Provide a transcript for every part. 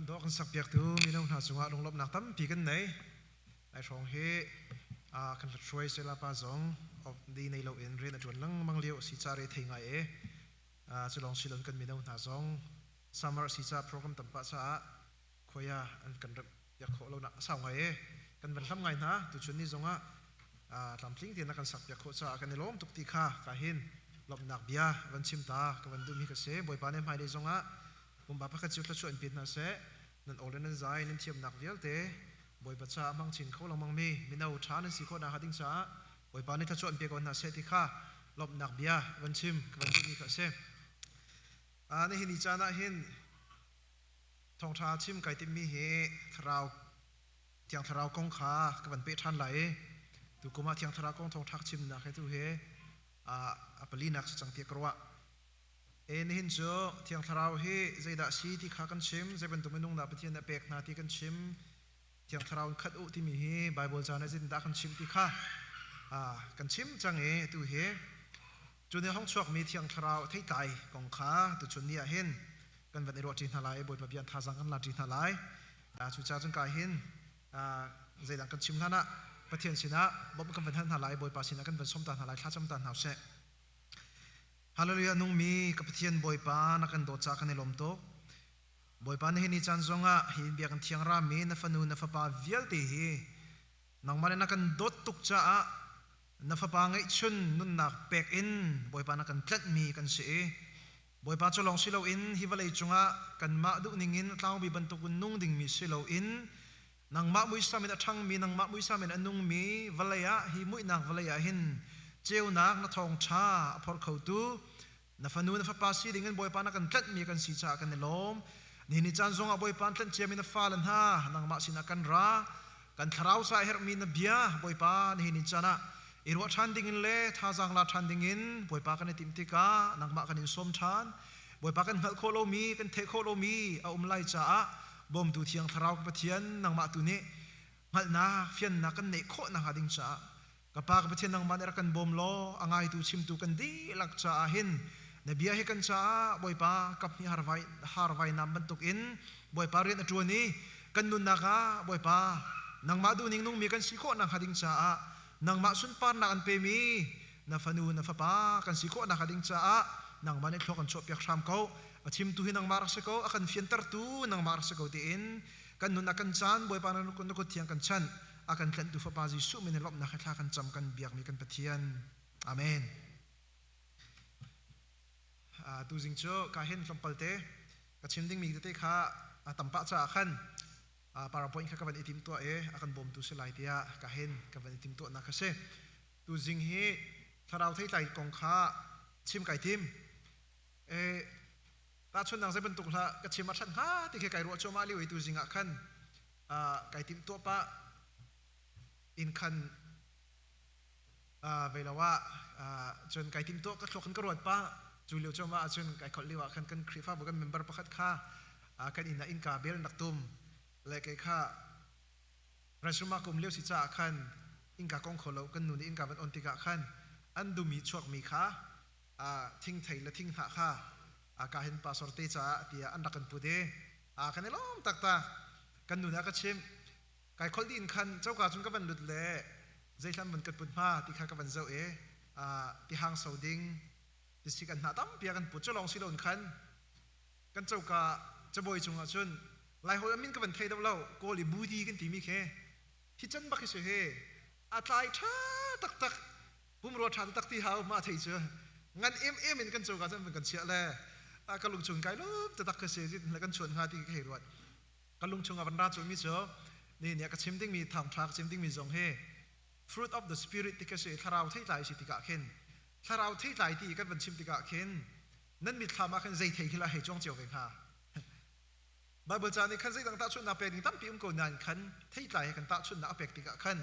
Hlam dawh kan sakpiaktu mino hna cungah lunglawmhnak tampi kan nei. Lai hrawng hi kan hruai sela pa zong of di nei loin rian a ṭuan lengmang lio a si ca re thei ngai e. Cu lawng si loin kan mino hna zong summer si ca program tampa caah khoia an kan remh piak khawh lo nak a sau ngai e. Kan van hlam ngai hna tuchun ni zongah tlamtling tein a kan sak piak khawh caah kan i lawm tuk ti kha ka hin lawmhnak bia van chim ta ka van duhmi ka si. Bawipa nih hmailei zongah Pumpak pakhat cio thluachuah in pe hna seh. Nan aw le nan zai nan thiamnak vialte Bawipa caah hmang chin kho lengmang mi mino ṭha nan si khawh nakhnga ding caah Bawipa nih thluachuah in pe ko hna seh ti kha lawmhnak bia van chim ka van duhmi kha a si. Nihin ni caan ah hin thawngṭha chim kai timhmi hi thlarau Thiang Thlarau kong kha ka van peh ṭhan lai i tukum ah Thiang Thlarau kong thawngṭha chimnak he tu hi a palinak si cang tiah ka ruah. E nihin cu Thiang Thlarau hi zeidah a si ti kha kan chim, zei bantuk minung dah Pathian nih a pek hna ti kan chim, Thiang Thlarau in khat u timi hi Baibal ca nih zeitindah kan chim ti kha kan chim cang i tu hi cu ni hong chuakmi Thiang Thlarau theitlai kong kha tuchun ni ah hin kan van i ruah ṭi hna lai i Bawipa bia thazaang kan la ṭi hna lai. Cucaah cun ka hin zeidang kan chim hlan ah Pathian sinah bawmh kan van hal hna lai, Bawipa sinah kan van sawm ta hna lai, thlacam ta hna usih. Hallelujah nungmi ka Pathian Bawipa na kan dawt caah kan i lawm tuk. Bawipa nihin ni caan zongah hi biakinn thiang rami na fanu na fapa vialte hi nangmah nih na kan dawt tuk caah na fapa ngeihchun nunnak pek in Bawipa na kan tlanhmi kan si i Bawipa cu lawng si loin hi vawlei cungah kanmah duhning in a tlaumi bantukin nung dingmi si loin nangmah muisam in a ṭhangmi nangmah muisam in a nungmi vawlei ah hi muihnak vawlei ah hin ceunak na thawngṭha a phor khotu na fanu na fapa si dingin Bawipa na kan tlanhmi kan si caah kan i lawm. Nihin ni caan zongah Bawipa an tlanh ciami na fale hna nangmah sinah kan ra. Kan thlarau ca a herhmi na bia Bawipa nihin ni caan ah i ruah ṭhan dingin le thazaang la ṭhan dingin Bawipa kan i timh tikah nangmah kan in sawm ṭhan. Bawipa kan hngalh khawh lomi, kan theih khawh lomi a um lai caah bawmtu Thiang Thlarau ka Pathian nangmah tu nih hngalhnak, fiannak kan neih khawh nakhnga ding caah ka Pa ka Pathian nangmah nih rak kan bawm law a ngaitu chimtu kan dihlak caah hin na bia hi kan caah Bawipa kap hnih harvai harvai nam bantukin Bawipa rian a ṭuan i kan nunnak ah Bawipa nangmah duhning nungmi kan si khawh nakhnga ding caah nangmah sunparnak an pemi na fanu na fapa kan si khawh nakhnga ding caah nangmah nih thlua kan chuahpiak hram ko. A chimtu hi nangmah rak si ko, a kan fiantertu nangmah rak si ko tiin kan nun a kan caan Bawipa na kut thiang kan chanh, a kan tlanhtu Fapa Jesuh min in lawmhnak he thla kan cam kan biakmi kan Pathian. Amen. Tuzing cu ka hin tlawmpal te ka chim dingmi tete kha a tam pah caah khan PowerPoint kha ka van i timtuah i a kan bawmtu si lai tiah ka hin ka van i timtuahnak kha si. Tuzing hi thlarau theitlai kong kha chim kai tim. E, tahchunnak zei bantuk hlah ka chim a ṭhat hnga ti khi kai ruah cuahmah lio i tuzing ah khan kai timhtuah pah in khan Vei lo ah cun kai timtuah ka thluak in ka ruat pah. Cu lio cuahmah ahcun kai kholh lio ah khan kan Khrihfabu kan member pakhat kha kan inn ah innka bel an rak tum. Le kei kha restroom ah ka um lio si caah khan innka kong kho lo kan nu nih innka van on tikah khan an dum i chuakmi kha thingthei le thinghnah kha ka hin pastor te caah tiah an rak kan put i kan i lawm taktak. Kan nu nih a ka chimh. Kai kholh dih in khan coka cun ka van lut le zeihlan van kan put hnga ti kha ka van zoh i tihang so ding tisik an hnah tampi a kan put. Cu lawng si loin khan kan coka cabuai cungah cun Laiholh a min ka van thei deuh lo, Kawl i budi kan timi khi hi can bak hi si hi a tlai ṭha taktak, pumrua ṭha taktak ti hau ma thei cu ngan em em in kan coka cun van kan chiah le ka lungchung kai lum taktak ka si le kan chuan hnga ti ka hei ruat. Ka lung chungah van ra cumi cu ni nih a ka chim dingmi thawngṭha ka chim dingmi zong hi fruit of the spirit ti ka si, thlarau theitlai si tikah khin, thlarau theitlai ti kan van chim tikah khin nan mitthlam ah khin zei thei khi la hei cuang cio ve hnga? Bible ca nih khan zeidang tahchunhnak pek ding tampi um ko nain khan theitlai he kan tahchunhnak a pek tikah khan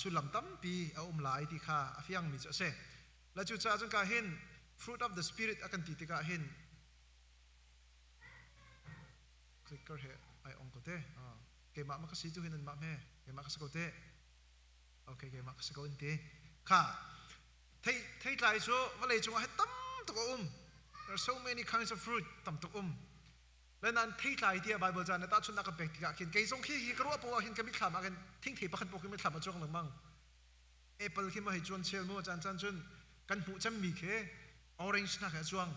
sullam tampi a um lai ti kha a fiangmi cu a si. La cu caah cun ka hin fruit of the spirit a kan ti tikah hin clicker he ai ong ko te. Keimah ma ka si tu hin nan mah hme keimah ka si ko te. Okay, keimah ka si ko in ti kha thei theitlai cu vawlei cungah he tam tuk a um. There are so many kinds of fruit, tam tuk um. Le nan theitlai tiah Bible ca na tahchunhnak kan pek tikah khin kei zong khi hi ka ruah poah hin ka mitthlam ah khin thingthei pakhat pawh khi mitthlam a cuang lengmang. Apple khi ma hei cuan chel mu caan caan cun kan hmuh cemmi khi orange hna khi a cuang.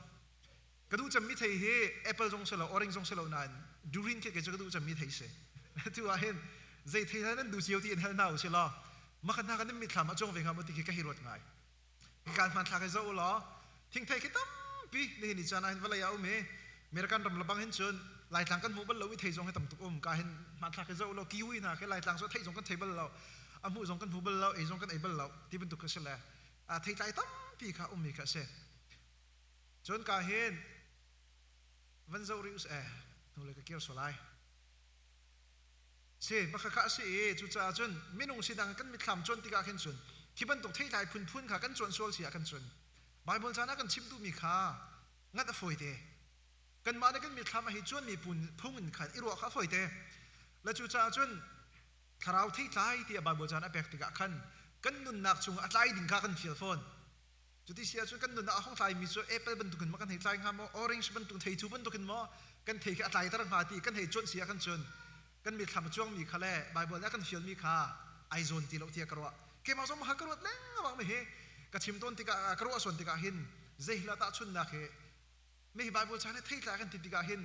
Ka duh cemmi thei hi apple zong si lo orange zong si lo nain durian khi kei cu ka duh cemmi thei si. Tu ah hin zei thei hna nan duh cio ti in hal hna u si law makhat hna kan mitthlam a cuang ve hnga maw ti khi ka hi ruat ngai. Kan hmanthlak hi zoh u law thingthei khi tampi nihin ni caan ah hin vawlei ah um i American ram lebang hin cun Laitlang kan hmuh bal lo i thei zong hi tam tuk um. Ka hin hmanthlak hi zoh u law kiwi hna khi Laitlang cu thei zong kan thei bal lo, a hmuh zong kan hmu bal lo, ei zong kan ei bal lo ti bantuk khi si le theitlai tampi kha ummi kha a si. Cun ka hin van zoh rih us e hnulei ka kir sual ai. Si bakha a si i cucaah cun minung sidang kan mitthlam cuan tikah khin cun khi bantuk theitlai phunphun kha kan cuan sual si ah kan cun Bible caan ah kan chim duhmi kha ngat a fawi te. Kanmah nih kan mitthlam a hei cuanmi phung in khan i ruah kha a fawi te. Le cucaah cun thlarau theitlai tiah Bible caan a pek tikah khan kan nunnak chung a tlai ding kha kan fial fawn. Cuti si ahcun kan nun ah a hung tlaimi cu apple bantukin maw kan hei tlai hnga maw, orange bantuk theitu bantukin maw kan thei khi a tlaiter hnga ti kan hei cuanh si ah khan cun kan mitthlam a cuangmi kha le Baibal nih a kan fialmi kha ai zawn ti lo tiah ka ruah. Keimah zong ka ruat lengmang mi hi ka chim tawn tikah ka ruah suan tikah hin zeihla tahchunnak hi mi hi Baibal chan hi thei tla kan ti tikah hin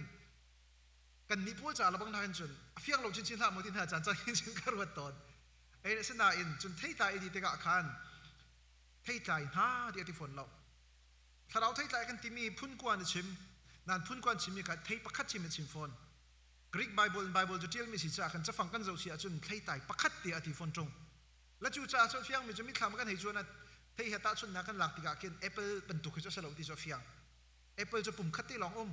kan nih pawl ca lebang hna hin cun a fiang lo chinchin hlah maw ti hna caan caan hin cun ka ruat tawn. Ei asinain cun thei tla i ti tikah khan theitlai hna ti a ti fawn lo. Thlarau theitlai kan timi phun kua na chim. Nan phun kua an chimmi kha thei pakhat chim a chim fawn. Greek Bible in Bible cu ṭialmi si caah khan cafang kan zoh si ahcun theitlai pakhat ti a ti fawn ṭung. La cu caah cun fiangmi cu mithlam kan hei cuan ah thei he tahchunhnak kan lak tikah khin apple bantuk hi cu a si lo ti cu a fiang. Apple cu pum khat te lawng um.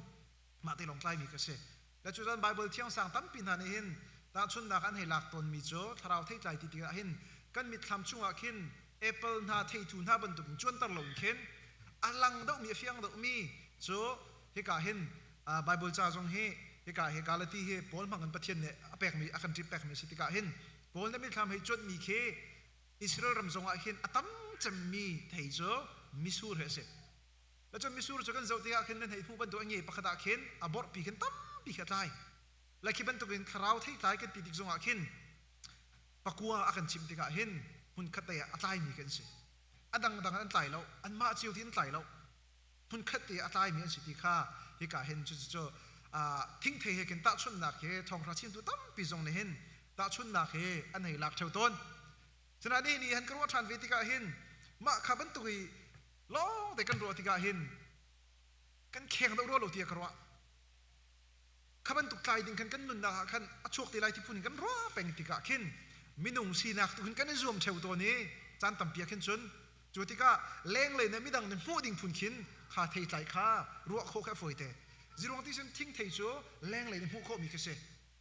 Mah te lawng tlaimi ka si. Le cu cun Bible thiangsang tampi hna nih hin tahchunhnak an hei lak tawnmi cu thlarau theitlai ti tikah hin kan mitthlam chungah khin apple hna theitu hna bantuk in cuanter lo in khin a lang deuhmi a fiang deuhmi cu hika hin Bible ca zong hi hika hi Galati hi Paul hmang in Pathian nih a pekmi a kan ṭip pekmi a si tikah hin Paul nih mitthlam hei cuanhmi khi Israel ram zongah hin a tam cemmi thei cu misur hi a si. Cun misur cu kan zoh tikah khin nan hei hmuh bantuk a nge pakhat ah khin a borhpi khin tampi khi a tlai. Le khi bantukin thlarau theitlai kan ti tik zongah khin pakua a kan chimh tikah hin hmun khat te ah a tlaimi kan si. A dangdang an tlai lo, anmah cio ti an tlai lo. Hmun khat te ah a tlaimi an si ti kha hika hin cu cu thingthei he khin tahchunhnak he thawngṭha chimtu tampi zong nih hin tahchunhnak he an hei lak ṭheo tawn. Cunain nihin i han ka ruah ṭhan ve tikah hin mah kha bantuk i lawng te kan ruah tikah hin kan kheng deuh rua lo tiah ka ruah. Kha bantuk tlai ding khan kan nunnak ah khan a chuak te lai ti phun in kan ruah peng tikah khin minung sinak tu hin kan i zuam ṭheo tawn i caan tampi ah khin cun cu tikah lenglei nih midang nih hmuh ding phun khin kha theitlai kha ruah khawh kha a fawi te. Ziruang ti cun thingthei cu lenglei nih hmuh khawhmi khi si.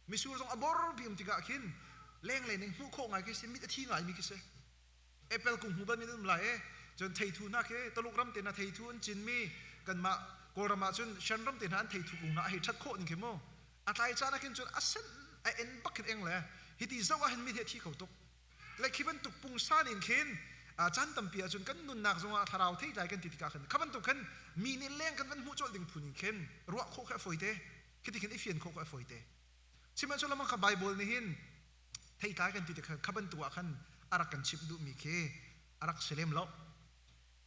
Misur zong a bor bi um tikah khin lenglei ning hmuh khawh ngai khi si, mit a thi ngai mi khi si. Apple kung hmu bal mi um lai e. Cun theithu hna khi Taluk ram te na theithu an cin mi kanmah Kawlram ah cun Shan ram te hna an theithu kung hna a hei that khawh ning khi mu. A tlai caan ah khin cun a sen a en bak khin eng le hiti zoh ah hin mi hi a thi kho tuk. Le khi bantuk pungsan in khin caan tampi ahcun kan nunnak zongah thlarau theitlai kan ti tikah khan kha bantuk khan mi nih leng kan van hmuh colh ding phun in khin ruah khawh khi a fawi te. Khi ti khin i fian khawh kha a fawi te. Sihmanhsehlaw mah kha Bible nih hin theitlai kan ti tik kha bantuk ah khan a rak kan chimh duhmi khi a rak si lem lo.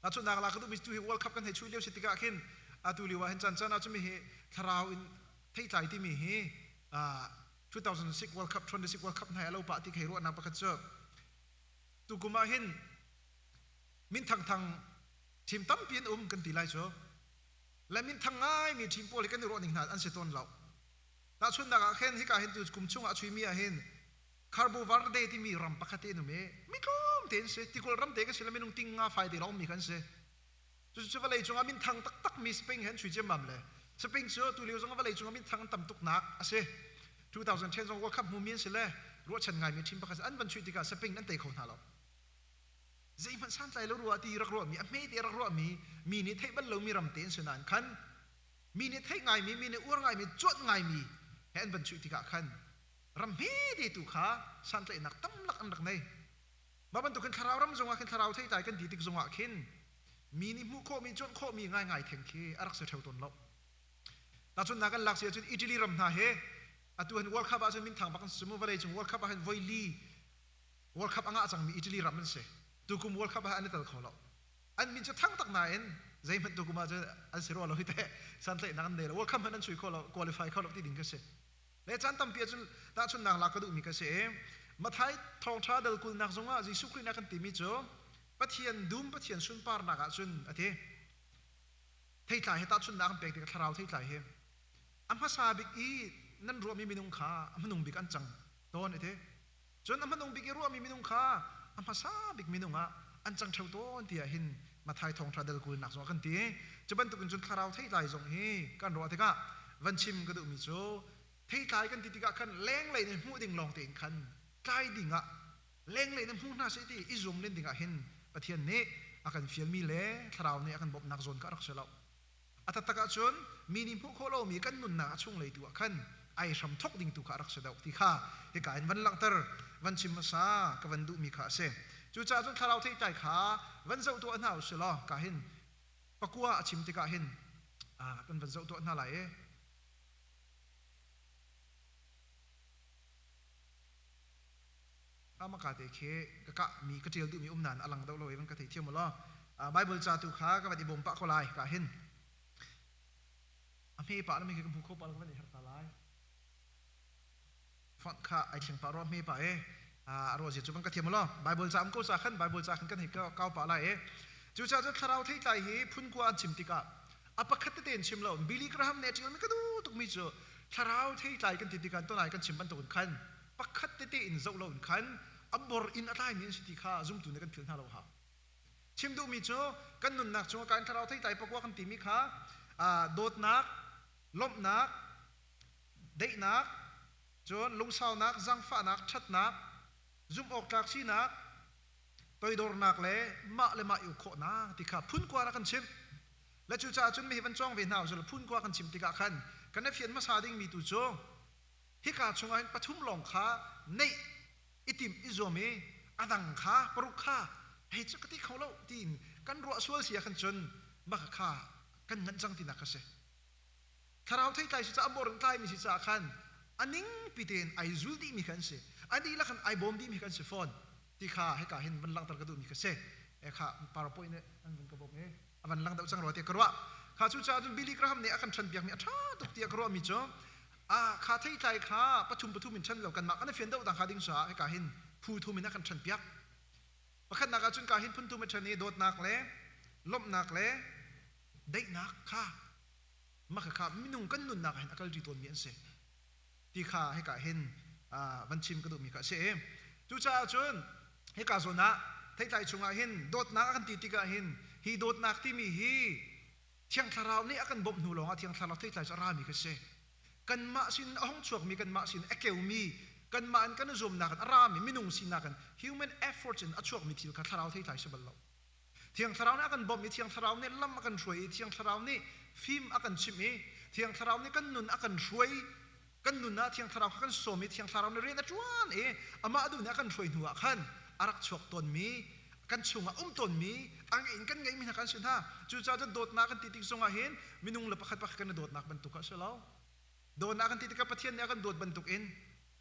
Tahchunhnak la ka duhmi tu hi World Cup kan hei chuih lio si tikah khin atu lio ah hin caan caan ah cun mi hi thlarau in theitlai timi hi 2006 World Cup 26 World Cup hna a lo pah ti khei ruahnak pakhat cu tukum ah hin min thangthang team tampi an um kan ti lai cu le minthang ngaimi ṭhim pawl hi kan i ruah ning hna an si tawn lo. Tahchunhnak ah khin hika hin tu kum chung ah chuimi ah hin Cabo Verde timi ram pakhat te an um i mi tlawm te an si. Tikulh ram te kan si le minung ting nga fai te lawng mi kan si. Cucu vawlei cungah minthang taktak mi Spain he an chui ciammam le Spain cu tu lio zong vawlei cungah minthang an tam tuk nak a si. 2010 zong World Cup hmumi an si le ruahchan ngaimi ṭhim pakhat an van chuih tikah Spain an tei kho hna lo. Zeihmanh santlai lo ruah ti rak ruahmi a hme te rak ruahmi mi nih theih bal lomi ram te an si nain khan mi nih theih ngaimi mi nih uar ngaimi cuanh ngaimi he an van chuih tikah khan ram hme te tu kha santlaihnak tamlak an rak nei. Mah bantuk khin thlarau ram zongah khin thlarau theitlai kan ti tik zongah khin mi nih hmuh khawhmi cuanh khawhmi ngaingai theng khi a rak si ṭheo tawn lo. Tahchunhnak kan lak si ahcun Italy ram hna he atu hin World Cup ahcun minthang bak an si mu vawlei cung World Cup ah hin voi li World Cup a ngah cangmi Italy ram an si. Tukum World Cup ah an i tel kho lo. An min cu thang tak nain zeihmanh tukum ah cun an si rua lo hi teh santlaihnak an nei lo. World Cup hmanh an sui kho lo, qualify kho lo ti ding ka si. Le caan tampi ahcun tahchunhnak lak ka duhmi ka si i Mathai thawngṭha dal kulnak zongah Jesuh Khrih nih a kan timi cu Pathian dum Pathian sunparnak ah cun a ti. Theitlai he tahchunhnak an pek tikah thlarau theitlai hi a hmasa bik i nan ruahmi minung kha a hmanung bik an cang tawn a ti. Cun a hmanung bik i ruahmi minung kha a hmasa bik minung ah an cang ṭheo tawn tiah hin Mathai thawngṭha dal kulnak zong a kan ti. Cu bantukin cun thlarau theitlai zong hi kan ruah tikah van chim ka duhmi cu theitlai kan ti tikah khan lenglei in hmuh ding lawng tein khan tlai ding ah lenglei in hmu hna seh ti i zum len ding ah hin Pathian nih a kan fialmi le thlarau nih a kan bawmhnak zawn kha a rak si lo. A taktak ahcun mi nih hmuh khawh lomi kan nunnak a chunglei tu ah khan ai hram thok ding tu kha a rak si deuh ti kha hika in van langhter van chim hmasa ka van duhmi kha a si. Cucaah cun thlarau theitlai kha van zoh tuah hna usih law ka hin pakua a chim tikah hin kan van zoh tuah hna lai i Amaka te khi ka kah mi ka ṭial duhmi um nain a lang deuh lo i van ka thei thiam u law Bible ca tu kha ka van i bawm pah ko lai ka hin a hme pah na mi khi ka hmu kho pah lo ka van i her ta lai font kha ai thleng pah rua hme pah e a ruah zia cu van ka thiam u law Bible ca um ko ca khan Bible ca khan kan hei kau pah lai e cucaah cun thlarau theitlai hi phun kua an chim tikah a pakhat tete in chim lo Billy Graham nih a ṭialmi ka duh tukmi cu thlarau theitlai kan ti tikah tunai kan chim bantukin khan pakhat tete in zoh lo in khan a bor in a tlaimi an si ti kha zumtu nih kan philh hna lo hau. Chim duhmi cu kan nunnak chungah kan thlarau theitlai pakua kan timi kha dawtnak, lawmhnak, daihnak, cun lungsaunak, zangfahnak, ṭhatnak, zumh-awktlak sinak, toidornak le mah le mah i uk khawhnak ti kha phun kua rak kan chimh. Le cucaah cun mi hi van cawng ve hna usih phun kua kan chim tikah khan kan i fian hmasa dingmi tu cu hika chungah hin pathum lawng kha neih i timh i zuam i a dang kha paruk kha hei cu ka ti kho lo tiin kan ruah sual si ah khan cun maka kha kan nganh cang tinak kha si. Thlarau theitlai si caah bor in tlaimi si caah khan a ning pi tein ai zul dihmi kha an si. A dihlak in ai bawm dihmi kha an si fawn ti kha hika hin van langhter ka duhmi kha si. E kha PowerPoint nih an van ka bawmh i a van lang deuh cang rua tiah ka ruah. Kha cucaah cun Billy Graham nih a kan ṭhanpiakmi a ṭha tuk tiah ka ruahmi cu a kha theitlai kha pathum pathum in ṭhen lo kanmah kan i fian deuh dang kha ding caah hika hin phu thum in a kan ṭhenpiak. Pakhatnak ah cun ka hin phun thum a ṭhen i dawtnak le lawmhnak le daihnak kha mah kha minung kan nunnak ah hin a kalṭi tawnmi an si ti kha hika hin van chim ka duhmi kha a si. Cucaah cun hika zawn ah theitlai chungah hin dawtnak a kan ti tikah hin hi dawtnak timi hi Thiang Thlarau nih a kan bawmh hnu lawngah Thiang Thlarau theitlai cu a rami kha si. Kanmah sin a hung chuakmi, kanmah sin a keumi, kanmah in kan i zuamnak in a rami minung sinak in human efforts in a chuakmi thil kha Thlarau theitlai si bal lo. Thiang Thlarau nih a kan bawmh i Thiang Thlarau nih lam a kan hruai i Thiang Thlarau nih fim a kan chimh i Thiang Thlarau nih kan nun a kan hruai kan nun ah Thiang Thlarau kha kan sawm i Thiang Thlarau nih rian a ṭuan i amah duh nih a kan hruai hnu ah khan a rak chuak tawnmi kan chungah um tawnmi a ngeih in kan ngeihmi hna kan si hna. Cucaah cun dawtnak kan ti tik zongah hin minung le pakhat pakhat kan i dawtnak bantuk ah a si lo. Dawtnak kan ti tikah Pathian nih a kan dawt bantuk in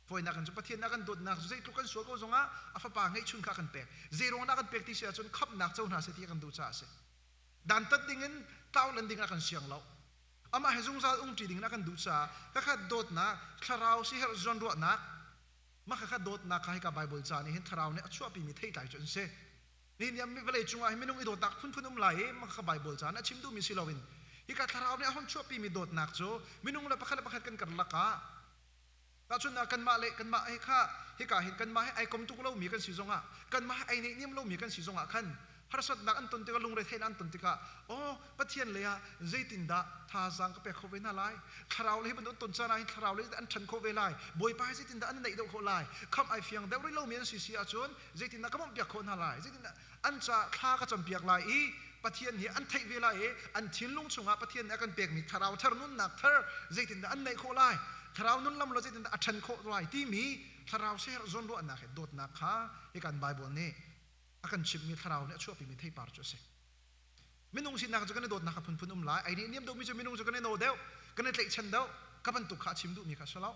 fawinak in cu Pathian nih a kan dawtnak cu zeitluk kan sual ko zongah a fapa ngeihchun kha a kan pek. Zei ruang dah a kan pek ti si ahcun khamhnak co hna seh ti a kan duh caah a si. Dantat dingin tlaulan ding a kan siang lo. Amah he zungzal umṭi dingin a kan duh caah khakha dawtnak, thlarau siherh zawnruahnak, mah khakha dawtnak kha hika Baibal ca nih hin thlarau nih a chuahpimi theitlai cu an si. Nihin ni vawlei cungah hin minung i dawtnak phunphun um lai i mah khakha Baibal ca nih a chim duhmi si loin hika thlarau nih a hon chuahpimi dawtnak cu minung le pakhat le pakhat kan karlak ah tahchunhnak kanmah le kanmah he kha hika hin kanmah he ai kom tuk lomi kan si zongah kanmah he ai neihniam lomi kan si zongah khan harsatnak an ton tikah lungretheihnak an ton tikah aw Pathian lei ah zeitindah thazaang ka pek kho ve hna lai thlarau lei bantuk ton caan ah hin thlarau lei an ṭhan khawh ve lai Bawipa hi zeitindah an neih deuh khawh lai khamh ai fiang deuh rih lomi an si si ahcun zeitindah ka bawmhpiak khawh hna lai zeitindah an ca thla ka campiak lai i Pathian hi an theih ve lai i an thinlung chungah Pathian nih a kan pekmi thlarau thar nunnak thar zeitindah an neih khawh lai thlarau nun lam lo zeitindah a ṭhan khawh lai timi thlarau siaherh zawnruahnak he dawtnak kha hi kan Bible nih a kan chimhmi thlarau nih a chuahpimi theipar cu a si. Minung sinak cu kan i dawtnak a phunphun um lai. Ai nih niam deuhmi cu minung cu kan i no deuh, kan i tlaihchan deuh. Ka bantuk kha a chim duhmi kha a si lo.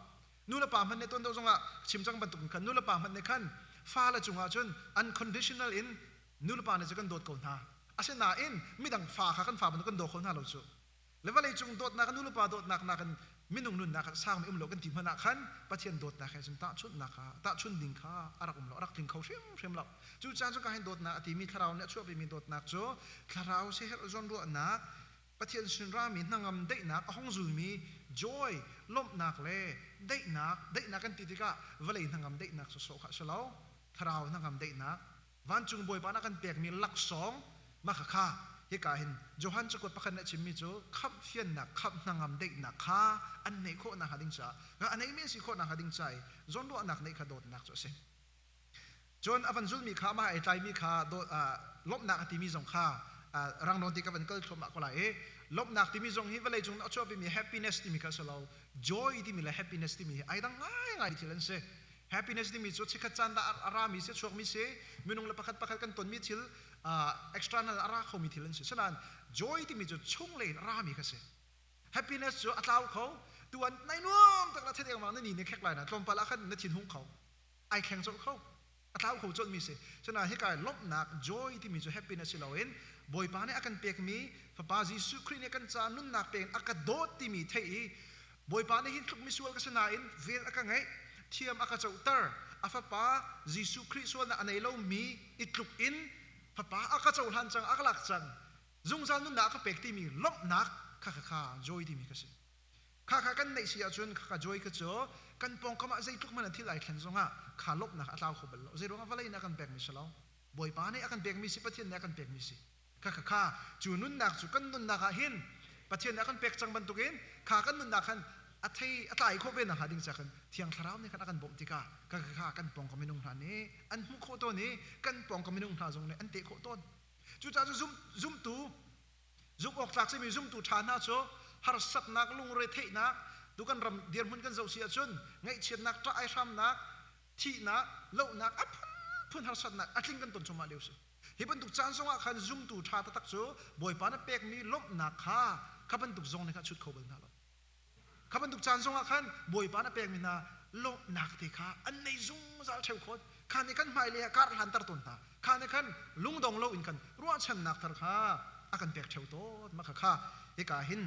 Nu le pa hmanh nih tuan deuh zongah chim cang bantuk in khan nu le pa hmanh nih khan fale cungah cun unconditional in nu le pa nih cu kan dawt ko hna. Asinain midang fa kha kan fa bantuk kan daw kho hna lo cu. Le vawlei cung dawtnak nu le pa dawtnak nakin minung nunnak ah sangmi um lo kan ti hmanh ah khan Pathian dawtnak he cun tahchunhnak kha tahchun ding kha a rak um lo, a rak tling kho hrimhrim lo. Cu caan cu ka hin dawtnak a timi thlarau nih a chuahpimi dawtnak cu thlarau siaherh zawnruahnak, Pathian sin rami hnangam daihnak a hung zulmi joy, lawmhnak le daihnak, daihnak kan ti tikah vawlei hnangam daihnak sawsawh kha a si lo, thlarau hnangam daihnak, vancung Bawipa nih a kan pekmi laksawng mah khakha hika hin Johan cakuat pakhat nih a chimmi cu khamh fiannak khamh hnangam daihnak kha an neih khawh nakhnga ding caah a neimi an si khawh nakhnga ding ca i zawnruahnak neih kha dawtnak cu a si. Cun a van zulmi kha amah ai tlaimi kha lawmhnak a timi zong kha rangnawn ti ka van kal thluahmah ko lai i lawmhnak timi zong hi vawlei cung a chuahpimi happiness timi kha a si lo, joy timi le happiness timi hi ai dang ngaingai thil an si. Happiness timi cu chikkhat caan dah a rami si, chuakmi si, minung le pakhat pakhat kan tonmi thil external a ra khomi thil an si. Sinain joy timi cu chunglei in a rami kha si. Happiness cu a tlau kho. Tuan nai nuam tak la thet engmang na ni ne khek lai na tlawmpal ah khan na thin hung kho. Ai thleng colh kho. A tlau kho colhmi si. Sinain hika lawmhnak joy timi cu happiness si loin Bawipa nih a kan pekmi Fapa Jesuh Khrih nih kan ca nunnak pek in a ka dawt timi theih i Bawipa nih hin tluk misual ka si nain vel a ka ngeih, thiam a ka coter. A fapa Jesuh Khrih sualnak a nei lomi i tluk in fapa a ka cohlan cang, a ka lak cang. Zungzal nunnak a ka pek timi lawmhnak kha kha kha joy timi ka si. Kha kha kan neih si ahcun kha kha joy kha cu kan pawngkam ah zeitluk hmanh thil ai thlen zongah kha lawmhnak a tlau kho bal lo. Zeiruangah vawlei nih a kan pekmi si lo. Bawipa nih a kan pekmi si, Pathian nih a kan pekmi si. Kha kha kha cu nunnak cu kan nunnak ah hin Pathian nih a kan pek cang bantukin kha kan nunnak khan a thei a tlai khawh ve nakhnga ding ca khan Thiang Thlarau nih khan a kan bawmh tikah kha kha kha kan pawngkam minung hna nih an hmuh khawh tawn i kan pawngkam minung hna zong nih an teh khawh tawn. Cucaah cu zum zumtu zumh awk tlak simi zumtu ṭha hna cu harsatnak lungretheihnak tu kan ram dirhmun kan zoh si ahcun ngaihchiatnak ṭah ai hramnak thihnak lohnak a phunphun harsatnak a tling kan ton chungah lio si. Hi bantuk caan zongah khan zumtu ṭha taktak cu Bawipa na pekmi lawmhnak kha kha bantuk zong nih khan a chut kho bal hna lo. Kha bantuk caan zongah khan Bawipa na pekmi hna lawmhnak te kha an nei zungzal ṭheu khawt. Kha nih khan hmailei ah kar hlanter tawn hna. Kha nih khan lungdong loin kan ruahchannak thar kha a kan pek ṭheu tawn. Mah kha hika hin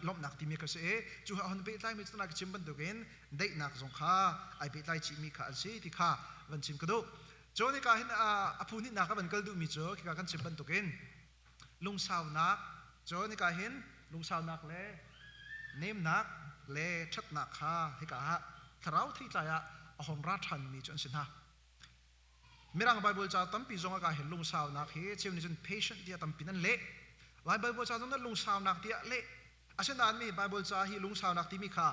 lawmhnak timi kha si i cu he hon pehtlaimi cu ka chim bantukin daihnak zong kha ai pehtlai chihmi kha an si ti kha van chim ka duh. Cun hika hin a phu hnihnak a van kal duhmi cu khika kan chim bantukin lungsaunak, cun hika hin lungsaunak le nemnak le ṭhatnak kha hika ah thlarau theitlai ah a hong ra ṭhanmi cu an si hna. Mirang Bible ca tampi zong ah hin lungsaunak hi cheu nih cun patient tiah tampi nan leh. Lai Bible ca zong lungsaunak tiah leh. Asinain mi Bible ca hi lungsaunak timi kha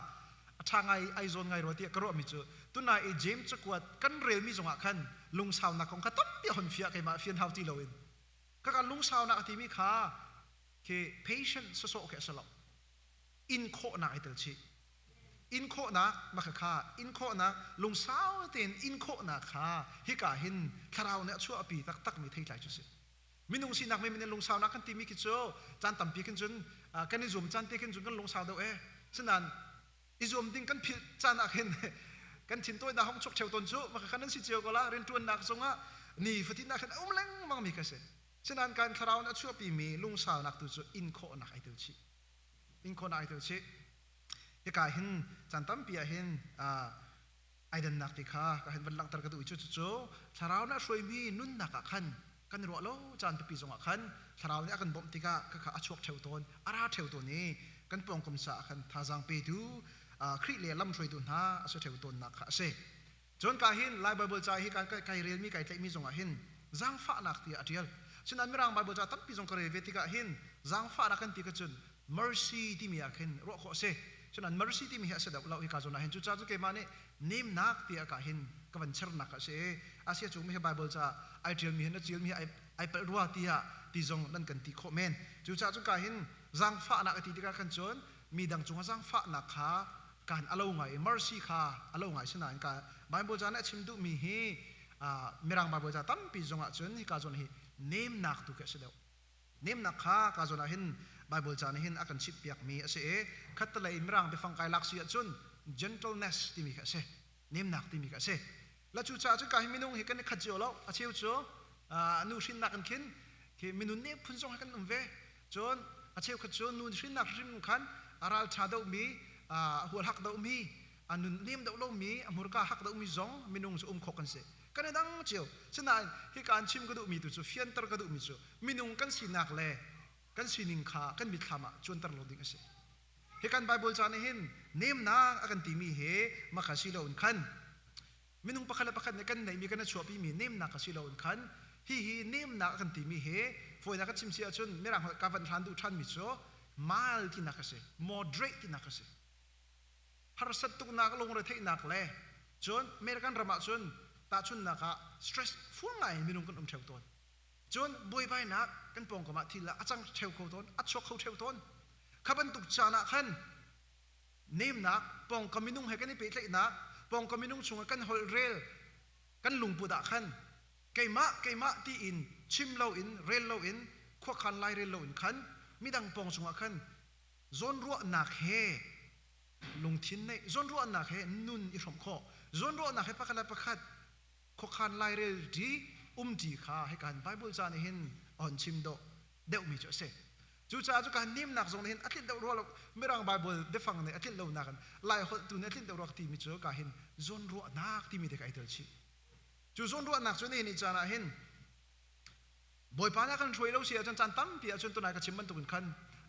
a ṭha ngai ai zawn ngai rua tiah ka ruahmi cu tunai i James cakuat kan relmi zongah khan lungsaunak kong kha tampi a hon fiah keimah fian hau ti loin kaka lungsaunak a timi kha khi patient sawsawh khi a si lo in khawhnak ai tel chih in khawhnak mah kha in khawhnak lungsau tein in khawhnak kha hika hin thlarau nih a chuahpi taktakmi theitlai cu si. Minung sinak men in lungsaunak kan timi khi cu caan tampi khin cun kan i zuam caan te khin cun kan lungsau deuh e. Sinain i zuam ding kan philh caan ah khin kan thin tawinak hong chuk cheu tawn cu maka khan an si cio ko la. Riantuannak zongah ni fatin ah khan a um lengmang mi kha si. Sinain kan thlarau nih a chuahpi mi lungsaunak tu cu in khawhnak ai tel chih, in khawhnak ai tel chih. Hika hin caan tampi ah hin ai dannak ti kha ka hin van langhter ka duh i cu cu thlarau nih a hruaimi nunnak ah khan kan i ruah lo caan pipi zongah khan thlarau nih a kan bawmh tikah khakha a chuak ṭheo tawn, a ra ṭheo tawn i kan pawngkam caah khan thazaang petu Khrih le lamhruaitu hna a si ṭheo tawnnak kha a si. Cun ka hin Lai Baibal ca hi kai relmi kai tlaihmi zongah hin zaangfahnak tiah a ṭial. Sinain Mirang Baibal ca tampi zong ka rel ve tikah hin zaangfahnak kan ti ka cun mercy timi ah khin ruah khawh a si. Sinain mercy timi hi a si deuh lo hika zawn ah hin. Cucaah cu keimah nih nemnak tiah ka hin ka van chernak a si i asia cu mi hi Bible ca ai ṭialmi hi na ṭialmi hi ai palh rua tiah ti zong nan kan ti khawh men. Cucaah cu ka hin zaangfahnak a ti tikah khan cun mi dang cungah zaangfahnak kha kan alo ngai i mercy kha alo ngai. Sinain ka Bible ca nih a chim duhmi hi Mirang Bible ca tampi zongah cun hika zawn hi nemnak tu khi a si deuh. Nemnak kha ka zawn ah hin Bible ca nih hin a kan chimhpiakmi a si i khattelei Mirang biafang kai lak si ahcun gentleness timi kha a si. Nemnak timi kha a si. La cu caah cun ka hi minung hi kan i khat cio lo. A cheu cu nu hrinnak in khin khi minun ne phun zong hi kan um ve. Cun a cheukhat cu nu hrinnak hrim khan a ralṭha deuhmi, a hualhak deuhmi, a nun nem deuh lomi, a hmurka hak deuhmi zong minung cu um khawh kan si. Kan i dang cio. Sinain hika an chim ka duhmi tu cu fianter ka duhmi cu minung kan sinak le kan sining kha kan mitthlam ah cuanter lo ding a si. Hi kan Bible ca nih hin nemnak a kan timi hi makha si loin khan minung pakhat le pakhat nih kan neihmi kan i chuahpimi nemnak ka si loin khan hihi nemnak a kan timi hi fawinak ka chim si ahcun mirang holh ka van hlan duh ṭhanmi cu mild tinak a si, moderate tinak a si. Harsat tuknak lungretheihnak le cun American ram ah cun tahchunhnak ah stress full ngai in minung kan um ṭheo tawn. Cun buaibainak kan pawngkam ah thil a cang ṭheo kho tawn, a chuak kho ṭheo tawn. Kha bantuk caan ah khan nemnak pawngkam minung he kan i pehtlaihnak pawngkam minung chungah kan holh rel kan lungput ah khan keimah keimah tiin chim loin rel loin khuakhan lairel loin khan midang pawng chungah khan zawnruahnak he lungthin neih zawnruahnak he nun i hrawmh khawh zawnruahnak he pakhat le pakhat khuakhan lairel ṭi um ṭi kha hika hin Bible ca nih hin a hon chim dawh deuhmi cu a si. Cucaah cu kan nemnak zong nih hin a tlinh deuh rua lo. Mirang Bible biafang nih a tlinh lo nakin Lai holh tu nih a tlinh deuh rua timi cu ka hin zawnruahnak timi te ka i tel chih. Cu zawnruahnak cu nihin ni caan ah hin Bawipa nih a kan hruai lo si ahcun caan tampi ahcun tunai ka chim bantukin khan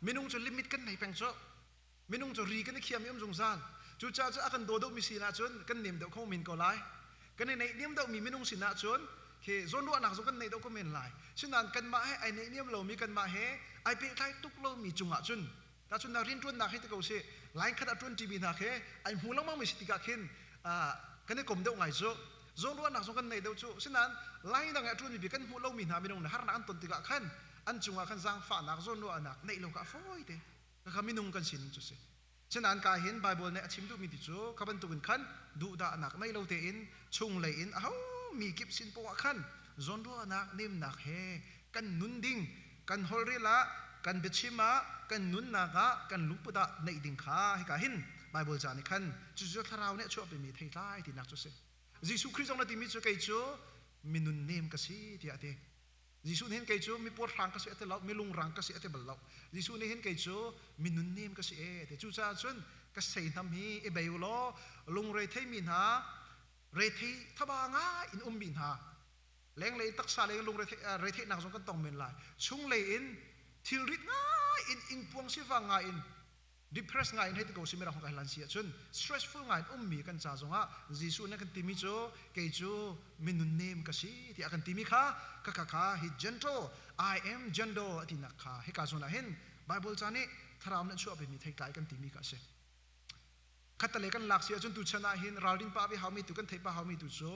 minung cu limit kan nei peng cu. Minung cu ri kan i khiam i um zungzal. Cucaah cu a kan daw deuhmi sin ahcun kan nem deuh kho men ko lai. Kan i neihniam deuhmi minung sin ahcun khi zawnruahnak zong kan neih deuh ko men lai. Sinain kanmah he ai neihniam lomi kanmah he ai pehtlai tuk lomi cungah cun tahchunhnak rianṭuannak hi ti ko sih line khat a ṭuanṭimi hna khi ai hmu lengmangmi si tikah khin kan i kom deuh ngai cu zawnruahnak zong kan neih deuh cu sinain line dang i a ṭuanmi bi kan hmuh lomi hna minung nih harnak an ton tikah khan an cungah khan zaangfahnak zawnruahnak neih lo kha a fawi te. Khakha minung kan sining cu si. Sinain ka hin Bible nih a chim duhmi ti cu kha bantukin khan duhdahnak nei lo tein chunglei in aho mi kip sin poah khan zawnruahnak nemnak he kan nun ding kan holhrel ah kan biachim ah kan nunnak ah kan lungput ah neih ding kha hika hin Bible ca nih khan cucu thlarau nih a chuahpimi theitlai tinak cu si. Jesuh Khrih zong na timi cu kei cu minun nem ka si tiah a ti. Jesuh nih hin kei cu mi puarhrang ka si a ti lo, mi lungrang ka si a ti bal lo. Jesuh nih hin kei cu mi nunnem ka si e ti. Cucaah cun ka seihnam hi i bei u law lungre theimi hna, rethei thaba ngai in ummi hna, lenglei taksa lei lungre retheihnak zong kan tong men lai. Chunglei in thilrit ngai in ingpuang sifang ngai in depressed ngai in hei ti ko si mirang ka hlan si ahcun stressful ngai in ummi kan ca zongah Jesuh nih kan timi cu kei cu minun nem ka si tiah kan timi kha ka ka kha hi gentle I am gentle a tinak kha hika zawn ah hin Bible ca nih thlarau nih chuahpimi theitlai kan timi kha a si khattale kan lak si ahcun tu chan ah hin ralrin pa ve haumi tu kan theih pa haumi tu cu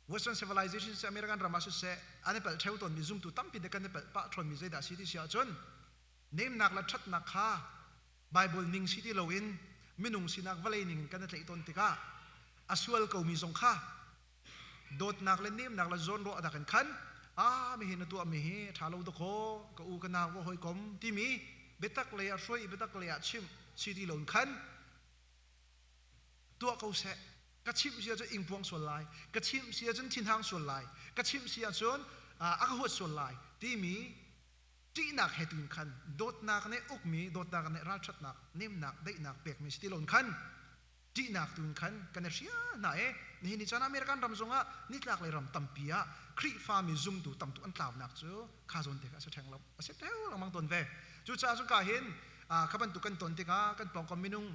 Western civilization siseh American ram ah siseh an i palh theo tawnmi zumtu tampi nih kan i palh pah ṭhawnmi zeidah si ti si ahcun Nemnak le ṭhatnak kha Baibal ning si ti loin minung sinak vawlei ning in kan i tlaih tawn tikah a sual komi zong kha dawtnak le nemnak le zawnruahnak in khan a mi hi na tuahmi hi ṭha lo dakaw ka u ka nau ka hawikom timi biatak lei ah hruai biatak lei ah chimh si ti loin khan tuah ko seh ka chimh si ahcun ingpuang sual lai ka chimh si ahcun thinhang sual lai ka chimh si ahcun a ka huat sual lai timi ṭihnak he tuin khan dawtnak nih ukmi dawtnak nih ralṭhatnak nemnak daihnak pekmi si ti loin khan ṭihnak tuin khan kan i hria hna i nihin ni caan American ram zongah nitlak lei ram tampi ah Khrihfami zumtu tamtuk an tlaunak cu kha zawn te kha a si ṭheng lo a si ṭheo lengmang tawn ve cucaah cu ka hin kha bantuk kan ton tikah kan pawngkam minung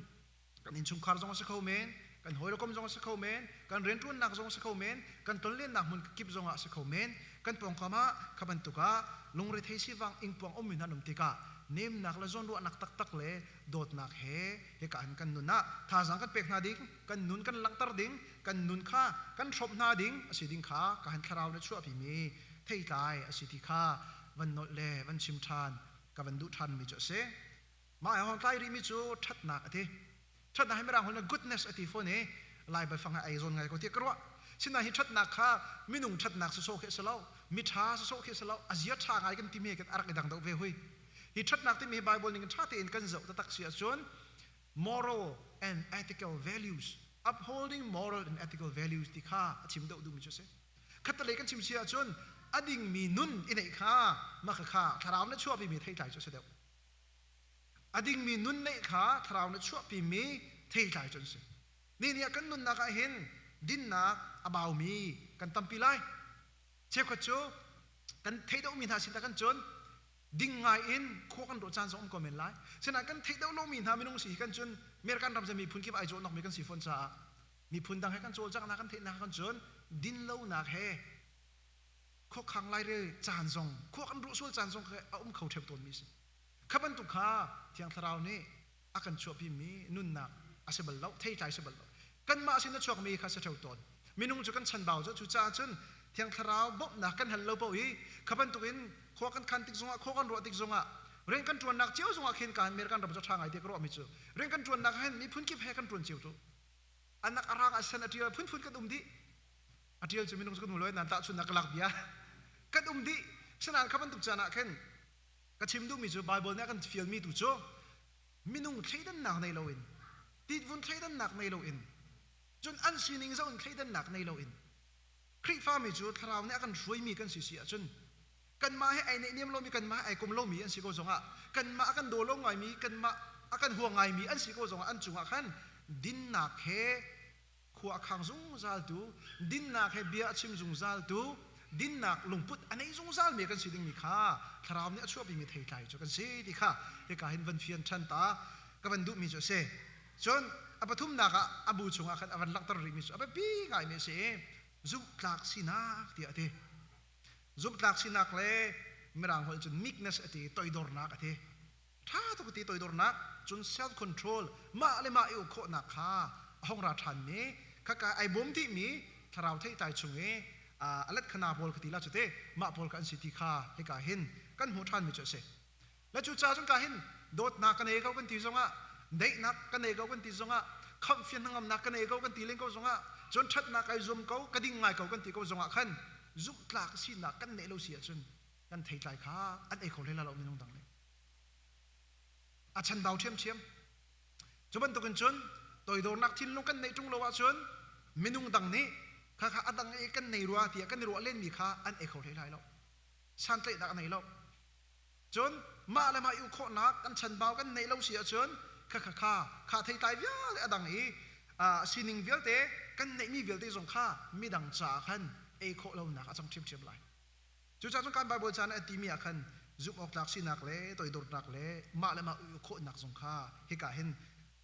kan innchungkhar zong a si kho men kan hawikom zong a si kho men kan rianṭuannak zong a si kho men kan tonlennak hmun kip zong ah a si kho men kan pawngkam ah kha bantuk ah lungrethei sivang ingpuang ummi hna um tikah nemnak le zawnruahnak taktak le dawtnak he hika hin kan nun ah thazaang kan pek hna ding kan nun kan langhter ding kan nun kha kan hrawmh hna ding a si ding kha ka han thlarau na chuahpimi theitlai a si ti kha van nolh le van chim ṭhan ka van duh ṭhanmi cu a si. Mah he hong tlai rihmi cu ṭhatnak a ti. Ṭhatnak hi Mirang holh in goodness a ti fawn i Lai biafang ah ei zawn ngai ko tiah ka ruah. Sinain hi ṭhatnak kha minung ṭhatnak sawsawh khi a si lo. Mi ṭha sawsawh khi a si lo. A zia ṭha ngai kan timi he kan a rak i dang deuh ve hui. Hi ṭhatnak timi hi Bible ning in ṭha tein kan zoh taktak si ahcun moral and ethical values, upholding moral and ethical values ti kha a chim deuh duhmi cu a si. Khattelei kan chim si ahcun a dingmi nun i neih kha mah kha thlarau na chuahpimi theitlai cu a si deuh. A dingmi nun neih kha thlarau na chuahpimi theitlai cu an si. Ni nih kan nunnak ah hin dinnak a baumi kan tampi lai. Cheukhat cu kan theih deuhmi hna sin kan cun ding ngai in khua kan ruah caan zong um ko men lai. Sinain kan theih deuh lomi hna minung si hi kan cun American ram miphun kip ai cawhnokmi kan si fawn caah miphun dang he kan cawlcanghnak kan theihnak kan cun dinlonak he khuakhang lairel caan zong khua kan ruah sual caan zong a um kho ṭheu tawnmi si. Kha bantuk kha Thiang Thlarau nih a kan chuahpimi nunnak a si bal lo, theitlai si bal lo. Kanmah sin a chuakmi kha si ṭheu tawn. Minung cu kan chanbau cu cucaah cun Thiang Thlarau bawmhnak kan hal lo paoh i kha bantukin khua kan khan tik zongah khua kan ruah tik zongah rian kan ṭuannak cio zongah khin kan American ram cu ṭha ngai te ka ruahmi cu rian kan ṭuannak ah hin miphun kip he kan ṭuan cio cu anak arang a sen a ṭial phunphun kan um dih. A ṭial cu minung cu kan um lo nan tahchunnak ka lak bia kan um dih. Sinain kha bantuk caan ah khin ka chim duhmi cu Bible nih a kan fialmi tu cu minung thleidannak nei loin titvun thleidannak nei loin cun an sining zoh in thleidannak nei loin Khrihfami cu thlarau nih a kan hruaimi kan si si ahcun kanmah he ai neihniam lomi, kanmah he ai kom lomi an si ko zongah, kanmah a kan daw lo ngaimi, kanmah a kan hua ngaimi an si ko zongah, an cungah khan dinnak he khua a khang zungzaltu, dinnak he bia a chim zungzaltu, dinnak lungput a nei zungzalmi kan si dingmi kha thlarau nih a chuahpimi theitlai cu kan si ti kha hika hin van fian ṭhan ta ka van duhmi cu a si. Cun a pathumnak ah a bu chungah khan a van langhter rihmi cu a biapi ngaimi a si i zumhtlak sinak tiah a ti. Zumhtlak sinak le Mirang holh cun meekness a ti, toidornak a ti. Ṭha tuk a ti toidornak, cun self control, mah le mah i uk khawhnak kha a hong ra ṭhanmi, khaka ai bawm dihmi thlarau theitlai chung i a let khana pawl ka ti la cu te, mah pawl kha an si ti kha hika hin kan hmuh ṭhanmi cu a si. Le cucaah cun ka hin dawtnak ka nei ko kan ti zongah, daihnak ka nei ko kan ti zongah, khamhfian hnangamnak ka nei ko kan ti len ko zongah, cun ṭhatnak ai zum ko, ka ding ngai ko kan ti ko zongah khan zumhtlak sinak kan neih lo si ahcun kan theitlai kha an ei kho hlei la lo minung dang nih. A chanbau ṭhiamṭhiam. Cu bantukin cun toidornak thinlung kan neih ṭung lo ahcun minung dang nih kha kha a dang i kan nei rua tiah kan i ruah lenmi kha an ei kho hlei lai lo. Santlaihnak a nei lo. Cun mah le mah i khawhnak kan chanbau kan neih lo si ahcun kha kha kha kha theitlai vialte a dang i sining vialte kan neihmi vialte zong kha midang caah khan ei khawh lonak a cang ṭhiamṭhiam lai. Cucaah cun kan Baibal caan a timi ah khan zumh awk tlak sinak le toidornak le mah le mah i khawhnak zong kha hika hin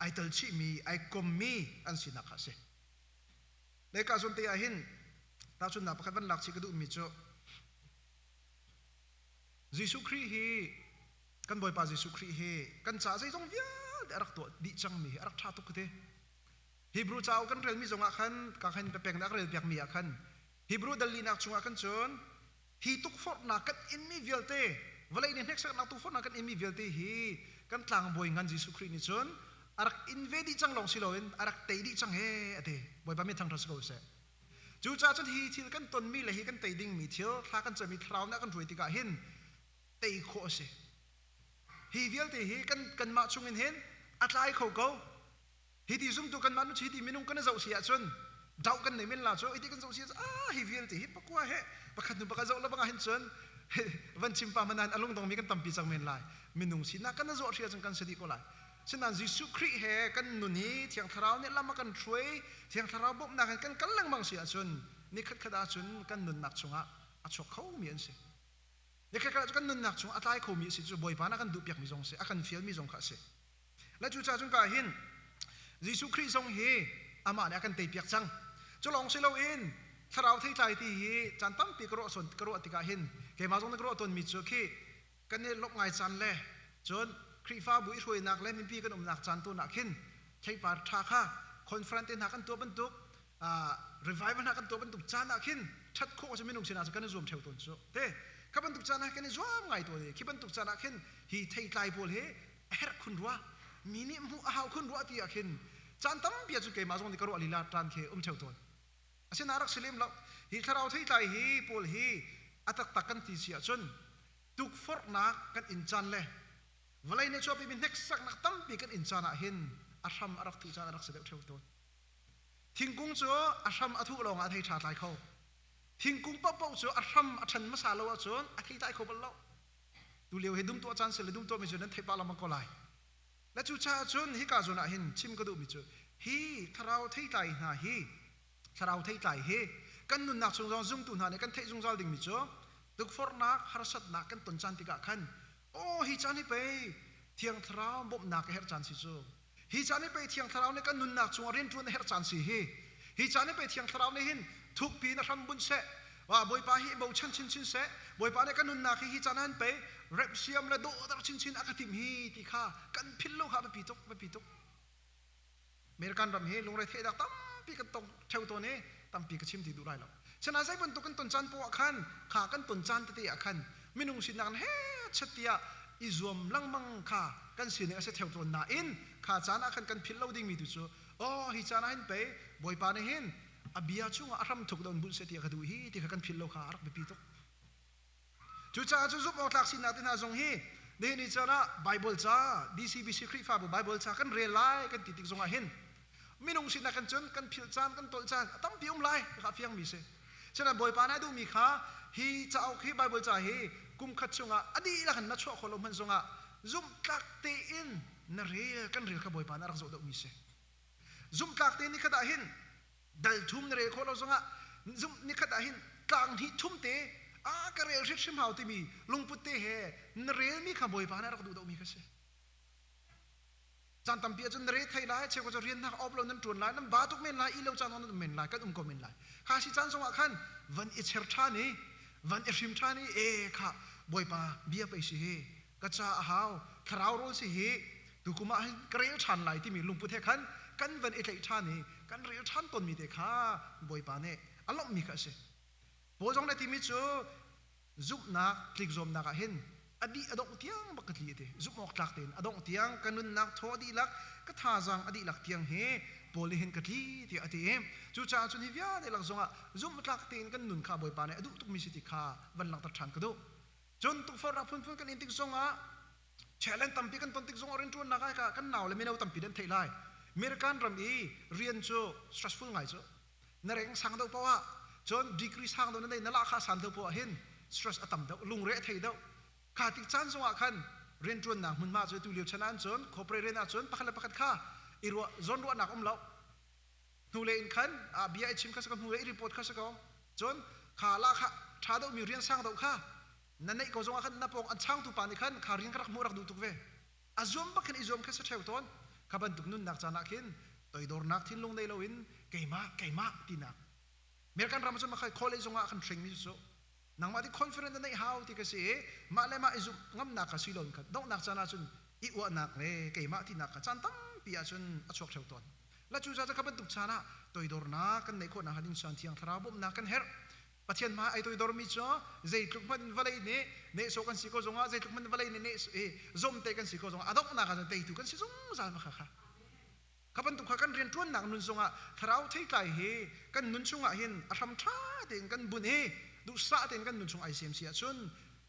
ai tel chihmi, ai kommi an sinak kha a si. Le ka zawn te ah hin tahchunhnak pakhat van lak chih ka duhmi cu Jesuh Khrih hi kan Bawipa Jesuh Khrih hi kan ca zeizong vialte a rak tuah dih cangmi hi a rak ṭha tuk ka ti. Hebrew cauk kan relmi zongah khan ka khan pepek nih a rel piakmi ah khan Hebrew dal linak chungah khan cun hi tukforhnak kan inmi vialte, vawlei nih hneksaknak tukforhnak kan inmi vialte hi kan tlangbawi ngan Jesuh Khrih nih cun a rak in ve dih cang lawng si loin a rak tei dih cang he a ti. Bawipa min thangṭhat si ko seh. Cucaah cun hi thil kan tonmi le hi kan tei dingmi thil thla kan cami thlarau nih a kan hruai tikah hin tei khawh a si. Hi vialte hi kan kanmah chungin hin a tlai kho ko. Hi ti zumtu kanmah nu hi ti minung kan i zoh si ahcun doh kan nei men la cu hi ti kan zoh si ahcun ah hi vialte hi pakua he pakhat hnu pakhat zoh lo bangah hin cun van chim pa manan a lungdongmi kan tampi cang men lai. Minung sinak kan i zoh hri ahcun kan si dih ko lai. Sinain Jesuh Khrih he kan nun i Thiang Thlarau nih lam a kan hruai, Thiang Thlarau bawmhnak in kan kal lengmang si ahcun nikhat khat ahcun kan nunnak chungah a chuak khomi an si. Nikhat khat ah kan nunnak chung a tlai khomi a si cu Bawipa nih a kan duhpiakmi zong a si, a kan fialmi zong kha a si. Le cucaah cun ka hin Jesuh Khrih zong hi amah nih a kan teipiak cang. Cu lawng si loin thlarau theitlai ti hi caan tampi ka ruah ka ruah tikah hin keimah zong nih ka ruah tawnmi cu khi kan i lawmh ngai caan le cun Khrihfabu i hruainak le mipi kan umnak caan tu ah khin theipar ṭha kha conference te hna kan tuah bantuk, revival hna kan tuah bantuk caan ah khin ṭhat khawh cu minung sinah cu kan i zuam ṭheo tawn cu te kha bantuk caan ah kan i zuam ngai tawn i khi bantuk caan ah khin hi theitlai pawl hi a herh khun rua, mi nih hmuh a hau khun rua ti ah khin caan tampi ah cun keimah zong nih ka ruah lila ṭan khi um ṭheo tawn. Asinain rak si lem lo. Hi thlarau theitlai hi pawl hi. A taktak kan ti si ahcun tukforhnak kan in caan le vawlei nih chuahpimi hneksaknak tampi kan in caan ah hin a hram a rak thuh caan a rak si deuh ṭheo tawn. Thingkung cu a hram a thuh lawngah a thei ṭha tlai kho. Thingkung paohpaoh cu a hram a ṭhan hmasa lo ahcun a thei tlai kho bal lo. Tu lio hi dum tuah caan si le dum tuahmi cu nan theih pah lengmang ko lai. Le cucaah cun hika zawn ah hin chim ka duhmi cu hi thlarau theitlai hna hi thlarau theitlai hi kan nunnak chung zong zumtu hna nih kan theih zungzal dingmi cu tukforhnak harsatnak kan ton caan tikah khan aw hi caan hi pei thiang thlarau bawmhnak ka herh caan si cu hi caan hi pei thiang thlarau nih kan nunnak chungah rianṭuan a herh caan si hi hi caan hi pei thiang thlarau nih hin thukpi in a hram bunh seh wa bawipa hi bochan chinchin seh bawipa nih kan nunnak hi hi caan ah hin pei remhsiam le dawhdar chinchin a ka timh hi ti kha kan philh lo kha biapi tuk biapi tuk American ram hi lungre theihnak tampi kan tong theo tawn i tampi ka chim ti duh lai lo sinain zei bantuk kan ton caan poah khan kha kan ton caan tete ah khan minung sinak he chat tiah i zuam lengmang kha kan sining a si theo tawn nain kha caan ah khan kan philh lo dingmi tu cu oh hi caan ah hin pei bawipa nih hin a bia chungah a hram thuk don bunh se tiah ka duh hi ti kha kan philh lo kha a rak biapi tuk. Cucaah cu zumh awk tlak sinak te hna zong hi nihin ni caan ah Bible ca DCBC Khrihfabu Bible ca kan rel lai kan ti tik zongah hin minung sinak kan cun kan philh caan kan tolh caan a tampi um lai kha fiang mi si. Sinain Bawipa nih a duhmi kha hi cauk hi Bible ca hi kum khat chungah a dihlak in na chuah khawh lo hmanh zongah zumhtlak tein na rel kan rel kha Bawipa nih a rak zoh deuhmi si. Zumhtlak tein ni khat ah hin dal thum na rel khawh lo zongah zum nikhat ah hin tlang hnih thum te a ka rel hrimhrim hau timi lungput te he na relmi kha bawipa nih a rak duh dohmi kha si. Caan tampi ahcun na re thei lai, cheu cu rian nak op lo nan ṭuan lai, nan ba tuk men lai, i lo caan nan um men lai, kan um ko men lai. Kha si caan zongah khan van i cher ṭhan i van i hrim ṭhan i e kha bawipa bia pei si hi ka ca a hau, thlarau rawl si hi tukum ah hin ka rel ṭhan lai timi lungput he khan kan van i tlaih ṭhan i kan rel ṭhan tawnmi te kha bawipa nih a lawmhmi kha a si. Paul zong nih a timi cu zumhnak tlikzuamnak ah hin a dih a dongh tiang bak ka tli a ti. Zumh awk tlak tein a dongh tiang ka nunnak thaw a dihlak, ka thazaang a dihlak tiang hi Paul nih hin ka tli tiah a ti i cucaah cun hi vialte lak zongah zumh tlak tein kan nun kha Bawipa nih a duh tukmi si ti kha van langhter ṭhan ka duh. Cun tukforhnak phunphun kan in tik zongah challenge tampi kan ton tik zongah rianṭuannak ah kan nau le mino tampi an theih lai. American ram i rian cu stressful ngai cu na reng sang deuh poah cun degree sang deuh na nei na lahkhah san deuh poah hin stress a tam deuh lungre a thei deuh. Kha tik caan zongah khan rianṭuannak hmunhma cu tu lio chan ah cun corporate rian ah cun pakhat le pakhat kha i ruah zawnruahnak um lo hnulei in khan bia i chim kha si ko hnulei i report kha si ko. Cun kha lahkhah ṭha deuhmi rian sang deuh kha na neih ko zongah khan na pawng an changtu pa nih khan kha rian ka rak hmuh rak duh tuk ve a zuam bak khin i zuam kha si ṭheo tawn. Kha bantuk nunnak caan ah khin toidornak thinlung nei loin keimah keimah tinak American ram cu makhai college zongah kan hringmi cu nangmah ti conference na neih hau ti ka si i mah le mah i zumh ngamnak kha si loin khan donghnak caan ah cun i uahnak le keimah tinak kha caan tampi ah cun a chuak ṭheo tawn. La cu ca kha bantuk caan ah toidornak kan neih khawh nakhnga ding cun thiang thlarau bawmhnak kan herh. Pathian hmai ai toidormi cu zeitluk hmanh vawlei nih nehsawh kan si ko zongah zeitluk hmanh vawlei nih neh zomte kan si ko zongah a donghnak ah cun teitu kan si zungzal ma kha kha kha bantuk kha kan rianṭuannak nun zongah thlarau theitlai hi kan nun chungah hin a hram ṭha tein kan bunh i duhsah tein kan nun chung ai sem si ahcun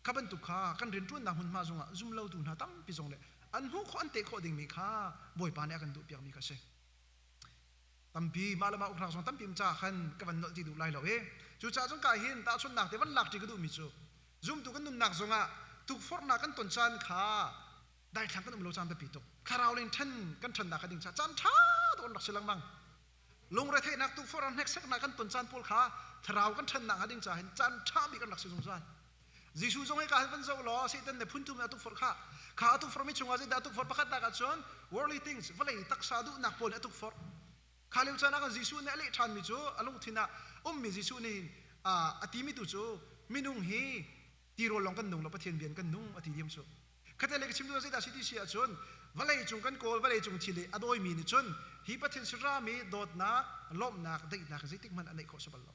kha bantuk kha kan rianṭuannak hmunhma zongah zumlotu hna tampi zong le an hmuh khawh an teh khawh dingmi kha Bawipa nih a kan duhpiakmi kha a si. Tampi mah le mah uknak zong tampi ca khan ka van nolh ti duh lai lo i cucaah cun ka hin tahchunhnak te van lak ṭi ka duhmi cu zumtu kan nunnak zongah tukforhnak kan ton caan kha daithlang kan um lo caan biapi tuk. Thlarau len ṭhen kan ṭhannak kha ding ca caan ṭha tuk an rak si lengmang. Lungretheihnak tukforh hnekseknak kan ton caan pawl kha thlarau kan ṭhannak hnga ding ca hin caan ṭha bik an rak si zungzal. Jesuh zong hi ka van zoh law Satan nih phunthum in a tukforh kha kha a tukforhmi chungah zeidah a tukforh? Pakhatnak ah cun worldly things, vawlei taksa duhnak pawl nih a tukforh. Kha lio caan ah khan Jesuh nih a leh ṭhanmi cu a lungthin ah ummi Jesuh nih a timi tu cu minung hi tirawl lawng kan nung lo, Pathian bia in kan nung a ti diam cu. Khatte lei ka chim duh zeidah si ti si ahcun vawlei cung kan kawl, vawlei cung thil i a dawimi nih cun hi Pathian sirami dawtnak, lawmhnak, daihnak zeitik hmanh a neih khawh si bal lo.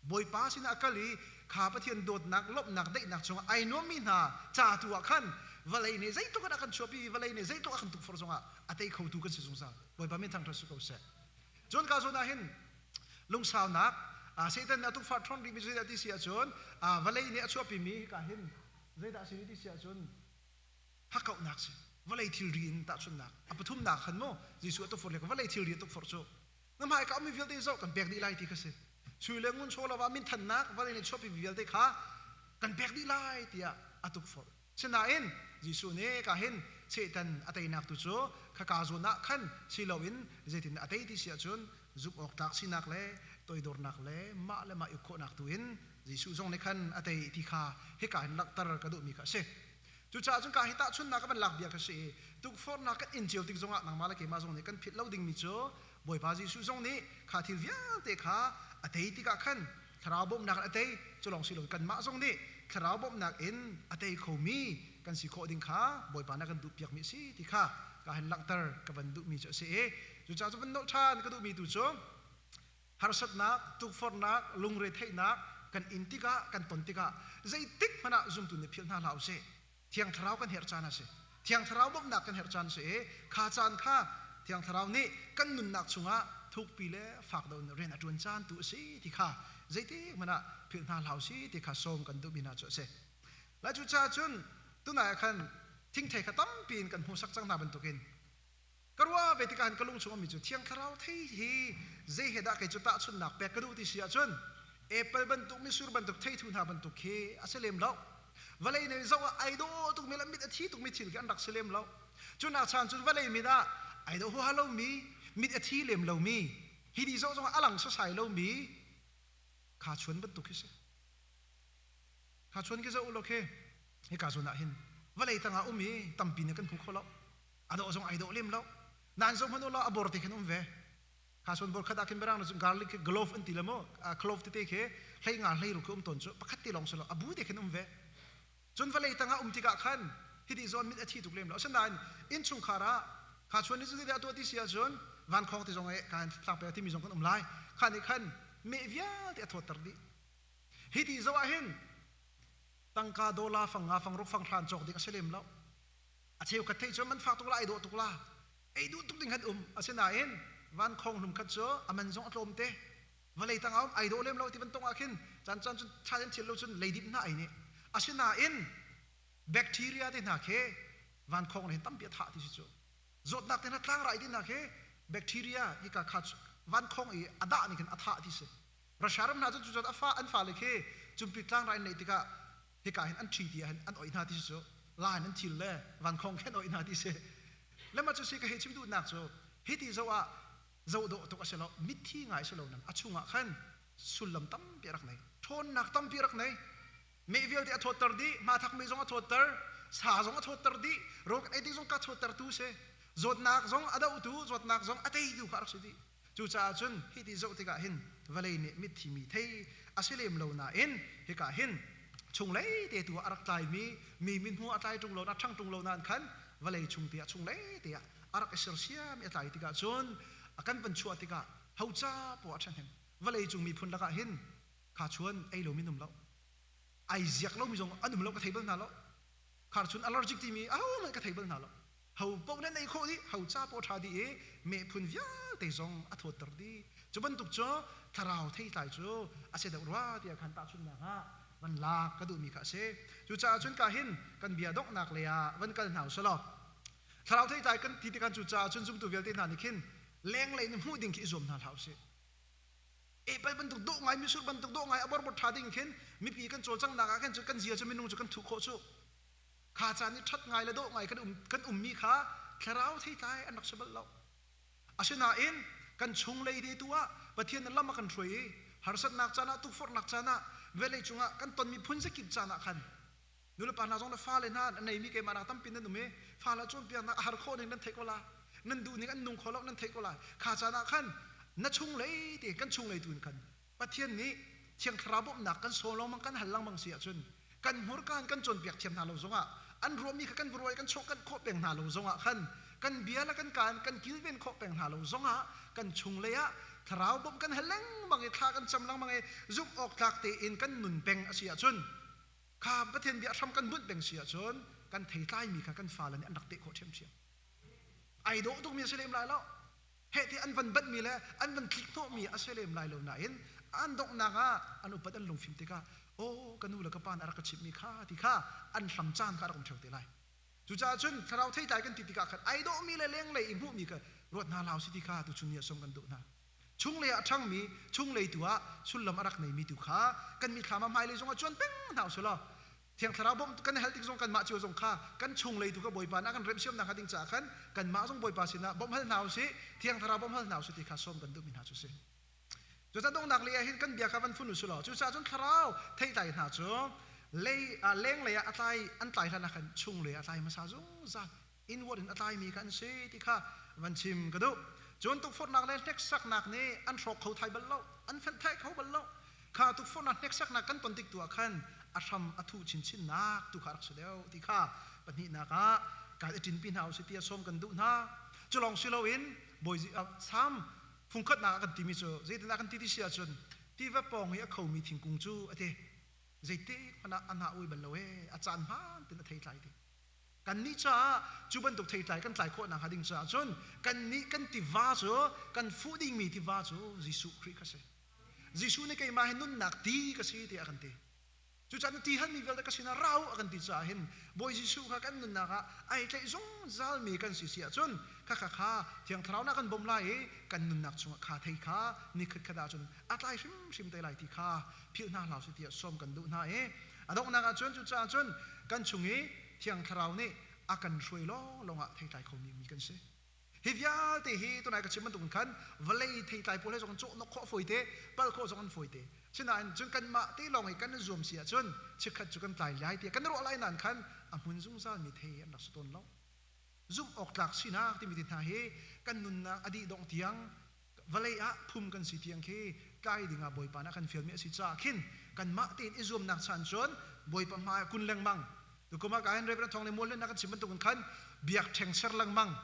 Bawipa sinah a kal i kha Pathian dawtnak, lawmhnak, daihnak chungah ai nuammi hna ca tu ah khan vawlei nih zeitluk in a kan chuahpi, vawlei nih zeitluk a kan tukforh zongah a tei khotu kan si zungzal. Bawipa min thangṭhat si ko seh. Cun ka zawn ah hin lungsaunak Satan nih a tukforh ṭhawn rihmi cu zeidah ti si ahcun vawlei nih a chuahpimi hika hin zeidah a si ti si ahcun hakkauhnak si. Vawlei thilri in tahchunhnak. A pathumnak khan mu Jesuh a tukforh le vawlei thilri a tukforh cu na hmaika ummi vialte zoh kan pek dih lai ti kha si. Sui le ngun chaw lo ah minthannak vawlei nih chuahpimi vialte kha kan pek dih lai tiah a tukforh. Sinain Jesuh nih ka hin Satan a teinak tu cu khaka zawn ah khan si loin zeitin a tei ti si ahcun zumh awk tlak sinak le toidornak le mah le mah i khawhnak tu in Jesuh zong nih khan a tei ti kha hika hin langhter ka duhmi kha a si. Cucaah cun ka hi tahchunhnak ka van lak bia kha si i tukforhnak kan in cio tik zongah nangmah le keimah zong nih kan philh lo dingmi cu Bawipa Jesuh zong nih kha thil vialte kha a tei tikah khan thlarau bawmhnak in a tei cu lawng si lo kanmah zong nih thlarau bawmhnak in a tei khomi kan si khawh ding kha Bawipa nih a kan duhpiakmi a si ti kha ka han langhter ka van duhmi cu a si i cucaah cu van nolh ṭhan ka duhmi tu cu harsatnak tukforhnak lungretheihnak kan in tikah kan ton tikah zeitik hmanh ah zumtu nih philh hna hlah usih. Thiang Thlarau kan herh caan a si. Thiang Thlarau bawmhnak kan herh caan a si i kha caan kha Thiang Thlarau nih kan nunnak chungah thukpi le fak deuh in rian a ṭuan caan tu a si ti kha zeitik hmanh ah philh hna hlah usih ti kha sawm kan duhmi hna cu a si. Lai cu caah cun tunai ah khan thingthei kha tampi in kan hmuhsak cang hna bantukin ka ruah ve tikah ka lung chung ummi cu Thiang Thlarau thei hi zei he dah kei cu tahchunhnak pek ka duh ti si ahcun apple bantuk mitsur bantuk theithu hna bantuk khi a si lem lo. Vawlei nih zoh ah ai dawh tukmi le mit a thi tukmi thil khi an rak si lem lo. Cu nak chan cun vawlei mit ah ai dawh huaha lomi, mit a thi lem lomi, hi di zoh zongah a lang sasai lomi kha chuan bantuk khi si. Kha chuan khi zoh u law khi hika zawn ah hin vawlei tangah um i tampi nih kan hmu kho lo. A dawh zong ai dawh lem lo. Nain zoh hmanh u law a bor te khin um ve. Kha chuan bor khat ah khin berang cun garlic glove an ti le mu clove tete khi hlei nga hlei ru khi um tawn cu pakhat te lawng si lo a bu te khin um ve. Cun vawlei tangah um tikah khan hiti zawn mit a thi tuk lem lo. Asinain innchungkhar ah kha chuan ni cu zeidah tuah ti si ahcun vankhawng ti zong eh kan tlak pe timi zong kan um lai. Kha nih khan meh vialte a thawtter dih. Hi ti zoh ah hin tangka dollar fang nga fang ruk fang hran cawk ding a si lem lo. A cheukhat thei cu man fak tuk la ai dawh tuk la. Ei duh tuk ding khan um. Asinain vankhawng hlum khat cu a man zong a tlawm te. Vawlei tang ah um ai dawh lem lo ti bantuk ah khin caan caan cun tha in thil lo cun leidip hna ai nih. Asinain bacteria te hna khi vankhawng le tampi a thah ti si cu. Zawtnak te hna tlangrai te hna khi bacteria hi ka kha vankhawng i a dah nih khin a thah ti si. Russia ram hna cu cucun a fa an fale khi cumpi tlangrai an neih tikah hika hin an ṭhi ti ah hin an oih hna ti si cu la in an thil le vankhawng khin oih hna ti si. Lema cu si ka hei chim duhnak cu hi ti zoh ah zoh dawh tuk a si lo mitthi ngai si lo nan a chungah khan sullam tampi a rak nei ṭhawnnak tampi a rak nei meh vialte a thawtter dih hmathak mi zong a thawtter sa zong a thawtter dih rawl kan ei ding zong ka thawttertu si zawtnak zong a dohtu zawtnak zong a teitu kha a rak si dih. Cucaah cun hiti zoh tikah hin vawlei nih mitthi mi thei a si lem lo nain hika hin chunglei te tu ah a rak tlaimi mi mithmuh a tlai ṭung lo na ṭhang ṭung lo nain khan vawlei chung te ah chunglei te ah a rak i sersiam i a tlai tikah cun a kan van chuah tikah ho ca poah a ṭhahnem. Vawlei cung miphun lakah hin kha chuan ei lomi an um lo, ai ziak lomi zong an um lo, ka thei bal hna lo. Kharchun allergic timi ahohmanh ka thei bal hna lo. Ho paoh nan ei khawh dih, ho ca paoh ṭha dih i meh phun vialte zong a thawtter dih. Cu bantuk cu thlarau theitlai cu a si deuh rua tiah khan tahchunhnak ah van lak ka duhmi kha a si. Cucaah cun ka hin kan bia donghnak lei ah van kal hna usih law thlarau theitlai kan ti tikhan cucaah cun zumtu vialte hna nih khin lenglei in hmuh ding khi i zuam hna hlah usih. Apple bantuk dawh ngai misur bantuk dawh ngai a borbor ṭha ding khin mipi kan cawlcanghnak ah khin cu kan zia cu minung cu kan thuh khawh cu. Kha caan i ṭhat ngai le dawh ngai kan ummi kha thlarau theitlai an rak si bal lo. Asinain kan chunglei te tu ah Pathian nih lam a kan hruai i harsatnak caan ah tukforhnak caan ah vawlei cungah kan tonmi phun zakip caan ah khan nulepa hna zong le fale hna an neimi keimah nak tampi nan um i fale cawnpiaknak a har khawh ning nan theih ko la nan duh ning an nung kho lo nan theih ko lai. Kha caan ah khan na chunglei te kan chunglei tu in khan Pathian nih Thiang Thlarau bawmhnak kan sawm lengmang kan hal lengmang si ahcun kan hmurka in kan cawnpiak thiam hna lo zongah an ruahmi kha kan va ruai kan chawh khawh peng hna lo zongah khan kan bia le kan kaan kan kilven khawh peng hna lo zongah kan chunglei ah thlarau bawmh kan hal lengmang i thla kan cam lengmang i zumh awk tlak tein kan nun peng a si ahcun kha Pathian bia hram kan bunh peng si ahcun kan theitlaimi kha kan fale nih an rak teh khawh ṭhiamṭhiam. Ai dawh tukmi a si lem lai lo. Heh ti an van banhmi le an van tlik hnawhmi a si lem lai lo nain. An donghnak ah an upat an lungfim tikah aw ka nu le ka pa nih a rak ka chimhmi kha ti kha an hlam caan kha a rak um ṭheo te lai. Cucaah cun thlarau theitlai kan ti tikah khan ai dawhmi le lenglei i hmuhmi kha ruat hna hlah usih ti kha tuchun ni ah sawm kan duh hna. Chunglei ah a ṭhangmi, chunglei tu ah sullam a rak neimi tu kha kan mithlam ah hmailei zongah cuan peng hna usih law Thiang Thlarau bawmh kan hal tik zong kanmah cio zong kha kan chunglei tu kha Bawipa nih a kan remhsiamnak hnga ding caah khan kanmah zong Bawipa sinah bawmh hal hna usih, Thiang Thlarau bawmh hal hna usih ti kha sawm kan duhmi hna cu a si. Cucaah donghnak lei ah hin kan bia kha van fun usih law cucaah cun thlarau theitlai hna cu lei lenglei ah a tlai an tlai hlan ah khan chunglei ah a tlai hmasa zungzal inward in a tlaimi kha an si ti kha van chim ka duh. Cun tukforhnak le hneksaknak nih an hrawk kho thai bal lo, an fenh thai kho bal lo. Kha tukforhnak hneksaknak kan ton tik tu ah khan a hram a thuh chinchinnak tu kha rak si deuh ti kha pahnihnak ah kai i ṭinpi hna usih tiah sawm kan duh hna. Cu lawng si loin Bawi Salm fungkhatnak ah kan timi cu zeitindah kan ti ti si ahcun tiva pawng i a khomi thingkung cu a ti zeitik hmanh ah a hnah ui bal lo ee a caan hmaan tin a thei tlai ti. Kannih caah cu bantuk theitlai kan tlai khawh nakhnga ding caah cun kannih kan tiva cu kan fuh dingmi tiva cu Jesuh Khrih kha si. Jesuh nih keimah hi nunnak ti ka si tiah a kan ti. Cucaah na ti halmi vialte ka sinah ra u a kan ti caah hin Bawi Jesuh kha kan nunnak ah ai tlaih zungzalmi kan si si ahcun khakha kha Thiang Thlarau na kan bawmh lai i kan nunnak chungah kha thei kha nikhat khat ahcun a tlai hrimhrim te lai ti kha philh hna hlah usih tiah sawm kan duh hna i a donghnak ahcun cucaah cun kan chung i Thiang Thlarau nih a kan hruai lawnglawng ah theitlai khomi mi kan si. Hi vialte hi tunai ka chim bantukin khan vawlei theitlai pawl he zong cawhnok khawh fawi te, pal khawh zong an fawi te. Sinain cun kanmah te lawng i kan i zuam si ahcun chikkhat cu kan tlai lai tiah kan ruah lai nain khan a hmun zungzal mi thei an rak si tawn lo. Zumh awk tlak sinak timi te hna hi kan nunnak a dih dongh tiang vawlei ah phum kan si tiang khi tlai dingah Bawipa nih a kan fialmi a si caah khin kanmah tein i zuamnak chan cun Bawipa hmai ah kun lengmang tukum ah ka hin Reverend Thawng le Mual na kan chim bantukin khan biakṭheng ser lengmang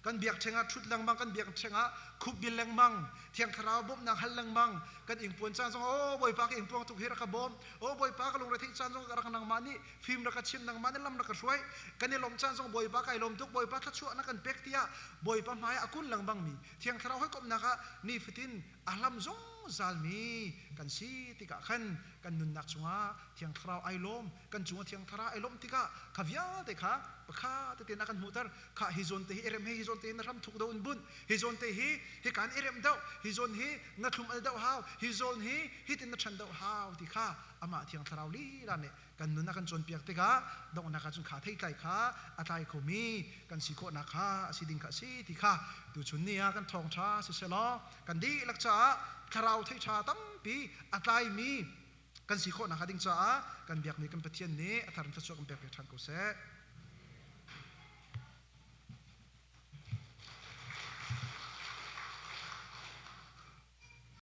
kan biakṭheng ah ṭhut lengmang kan biakṭheng ah khup bil lengmang Thiang Thlarau bawmhnak hal lengmang kan ingpuan caan zong oh Bawipa ka ingpuang tuk hi rak ka bawm oh Bawipa ka lungre theih caan zong rak nangmah nih fim rak ka chim nangmah nih lam rak ka hruai kan i lawmh caan zong Bawipa kai lawm tuk Bawipa thluachuah na kan pek tiah Bawipa hmai ah kun lengmang mi Thiang Thlarau hawikomhnak ah nifatin a hlam zungzalmi kan si tikah khan kan nunnak chungah Thiang Thlarau ai lawm kan cungah Thiang Thlarau ai lawmh tikah kha vialte kha pakha tete na kan hmuhter kha hi zawn te hi i rem hi hi zawn te hi na hram thuk do in bunh hi zawn te hi hi kan i rem deuh hi zawn hi na thlum al deuh hau hi zawn hi hitin na ṭhan deuh hau ti kha amah Thiang Thlarau lila nih kan nun a kan cawnpiak tikah donghnak ah cun kha theitlai kha a tlai khomi kan si khawhnak kha a si ding kha a si ti kha tuchun ni ah kan thawngṭha siselaw kan dihlak caah thlarau theiṭha tampi a tlaimi kan si khawhnak ding caah kan biakmi kan Pathian nih a thar in thluachuah kan pek ve ṭhan ko seh.